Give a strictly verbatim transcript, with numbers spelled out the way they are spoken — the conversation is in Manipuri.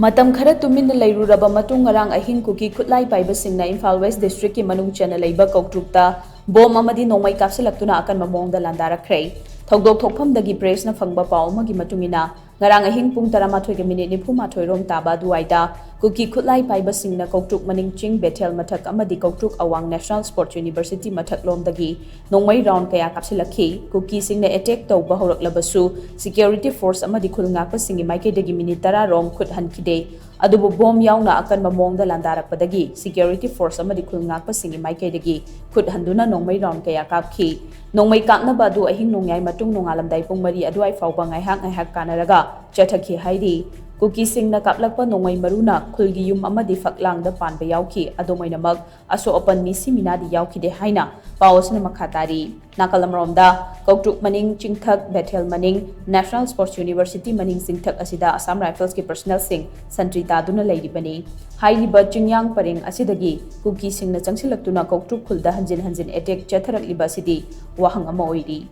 ꯃꯇꯝ ꯈꯔ ꯇꯨꯃꯤꯟꯅ ꯂꯩꯔꯨꯔꯕ ꯃꯇꯨꯡ, ꯉꯔꯥꯡ ꯑꯍꯤꯡ ꯀꯨꯀꯤ ꯈꯨꯠꯂꯥꯏ ꯄꯥꯏꯕꯁꯤꯡꯅ ꯏꯝꯐꯥꯜ ꯋꯦꯁ ꯗꯤꯁꯇ꯭ꯔꯤꯛꯀꯤ ꯃꯅꯨꯡ ꯆꯟꯅ ꯂꯩꯕ ꯀꯧꯇ꯭ꯔꯨꯛꯇ ꯕꯣꯝ ꯑꯃꯗꯤ ꯅꯣꯡꯃꯩ ꯀꯥꯞꯁꯤꯜꯂꯛꯇꯨꯅ ꯑꯀꯟꯕ ꯃꯑꯣꯡꯗ ꯂꯥꯟꯗꯥꯔꯛꯈ꯭ꯔꯦ꯫ ꯊꯧꯗꯣꯛ ꯊꯣꯛꯐꯝꯗꯒꯤ ꯄ꯭ꯔꯦꯁꯅ ꯐꯪꯕ ꯄꯥꯎ ꯑꯃꯒꯤ ꯃꯇꯨꯡ ꯏꯟꯅ, ꯉꯔꯥꯡ ꯑꯍꯤꯡ ꯄꯨꯡ ꯇꯔꯥꯃꯥꯊꯣꯏꯒ ꯃꯤꯅꯤꯠ ꯅꯤꯐꯨꯃꯥꯊꯣꯏ ꯔꯣꯝ ꯇꯥꯕ ꯑꯗꯨꯋꯥꯏꯗ ꯀꯨꯀꯤ ꯈꯨꯠꯂꯥꯏ ꯄꯥꯏꯕꯁꯤꯡꯅ ꯀꯧꯇ꯭ꯔꯨꯛ ꯃꯅꯤꯡ ꯆꯤꯡ ꯕꯦꯊꯦꯜ ꯃꯊꯛ ꯑꯃꯗꯤ ꯀꯧꯇ꯭ꯔꯨꯛ ꯑꯋꯥꯡ ꯅꯦꯁꯅꯦꯜ ꯁ꯭ꯄꯣꯔꯠꯁ ꯌꯨꯅꯤꯚꯔꯁꯤꯇꯤ ꯃꯊꯛ ꯂꯣꯝꯗꯒꯤ ꯅꯣꯡꯃꯩ ꯔꯥꯎꯟ ꯀꯌꯥ ꯀꯥꯞꯁꯤꯜꯂꯛꯈꯤ꯫ ꯀꯨꯀꯤꯁꯤꯡꯅ ꯑꯦꯇꯦꯛ ꯇꯧꯕ ꯍꯧꯔꯛꯂꯕꯁꯨ, ꯁꯤꯀ꯭ꯌꯨꯔꯤꯇꯤ ꯐꯣꯔꯁ ꯑꯃꯗꯤ ꯈꯨꯜ ꯉꯥꯛꯄꯁꯤꯡꯒꯤ ꯃꯥꯏꯀꯩꯗꯒꯤ ꯃꯤꯅꯤꯠ ꯇꯔꯥ ꯔꯣꯝ ꯈꯨꯠ ꯍꯟꯈꯤꯗꯦ꯫ ꯑꯗꯨꯕꯨ ꯕꯣꯝ ꯌꯥꯎꯅ ꯑꯀꯟꯕ ꯃꯑꯣꯡꯗ ꯂꯥꯟꯗꯥꯔꯛꯄꯗꯒꯤ ꯁꯤꯀ꯭ꯌꯨꯔꯤꯇꯤ ꯐꯣꯔꯁ ꯑꯃꯗꯤ ꯈꯨꯜ ꯉꯥꯛꯄꯁꯤꯡꯒꯤ ꯃꯥꯏꯀꯩꯗꯒꯤ ꯈꯨꯠ ꯍꯟꯗꯨꯅ ꯅꯣꯡꯃꯩ ꯔꯥꯎꯟ ꯀꯌꯥ ꯀꯥꯞꯈꯤ꯫ ꯅꯣꯡꯃꯩ ꯀꯥꯞꯅꯕ ꯑꯗꯨ ꯑꯍꯤꯡ ꯅꯣꯡꯌꯥꯏ ꯃꯇꯨꯡ ꯅꯣꯡꯉꯥꯜꯂꯝꯗꯥꯏ ꯄꯨꯡ ꯃꯔꯤ ꯑꯗꯨꯋꯥꯏ ꯐꯥꯎꯕ ꯉꯥꯏꯍꯥꯛ ꯉꯥꯏꯍꯥꯛ ꯀꯥꯟꯅꯔꯒ ꯆꯠꯊꯈꯤ ꯍꯥꯏꯔꯤ꯫ ꯀꯨꯀꯤꯁꯤꯡꯅ ꯀꯥꯞꯂꯛꯄ ꯅꯣꯡꯃꯩ ꯃꯔꯨꯅ ꯈꯨꯜꯒꯤ ꯌꯨꯝ ꯑꯃꯗꯤ ꯐꯛꯂꯥꯡꯗ ꯄꯥꯟꯕ ꯌꯥꯎꯈꯤ꯫ ꯑꯗꯨꯝ ꯑꯣꯏꯅꯃꯛ, ꯑꯁꯣꯛ ꯑꯄꯟ ꯃꯤꯁꯤ ꯃꯤꯅꯥꯗꯤ ꯌꯥꯎꯈꯤꯗꯦ ꯍꯥꯏꯅ ꯄꯥꯎ ꯑꯁꯤꯅ ꯃꯈꯥ ꯇꯥꯔꯤ꯫ ꯅꯥꯀꯜ ꯑꯃꯔꯣꯝꯗ, ꯀꯧꯇ꯭ꯔꯨꯛ ꯃꯅꯤꯡ ꯆꯤꯡꯊꯛ, ꯕꯦꯊꯦꯜ ꯃꯅꯤꯡ, ꯅꯦꯁꯅꯦꯜ ꯁ꯭ꯄꯣꯔꯠꯁ ꯌꯨꯅꯤꯚꯔꯁꯤꯇꯤ ꯃꯅꯤꯡ ꯆꯤꯡꯊꯛ ꯑꯁꯤꯗ ꯑꯁꯥꯝ ꯔꯥꯏꯐꯜꯁꯀꯤ ꯄꯔꯁꯅꯦꯜꯁꯤꯡ ꯁꯟꯇ꯭ꯔꯤ ꯇꯥꯗꯨꯅ ꯂꯩꯔꯤꯕꯅꯤ꯫ ꯍꯥꯏꯔꯤꯕ ꯆꯤꯡꯌꯥꯡ ꯄꯔꯦꯡ ꯑꯁꯤꯗꯒꯤ ꯀꯨꯀꯤꯁꯤꯡꯅ ꯆꯪꯁꯤꯜꯂꯛꯇꯨꯅ ꯀꯧꯇ꯭ꯔꯨꯛ ꯈꯨꯜꯗ ꯍꯟꯖꯤꯟ ꯍꯟꯖꯤꯟ ꯑꯦꯇꯦꯛ ꯆꯠꯊꯔꯛꯂꯤꯕ ꯑꯁꯤꯗꯤ ꯋꯥꯍꯪ ꯑꯃ ꯑꯣꯏꯔꯤ꯫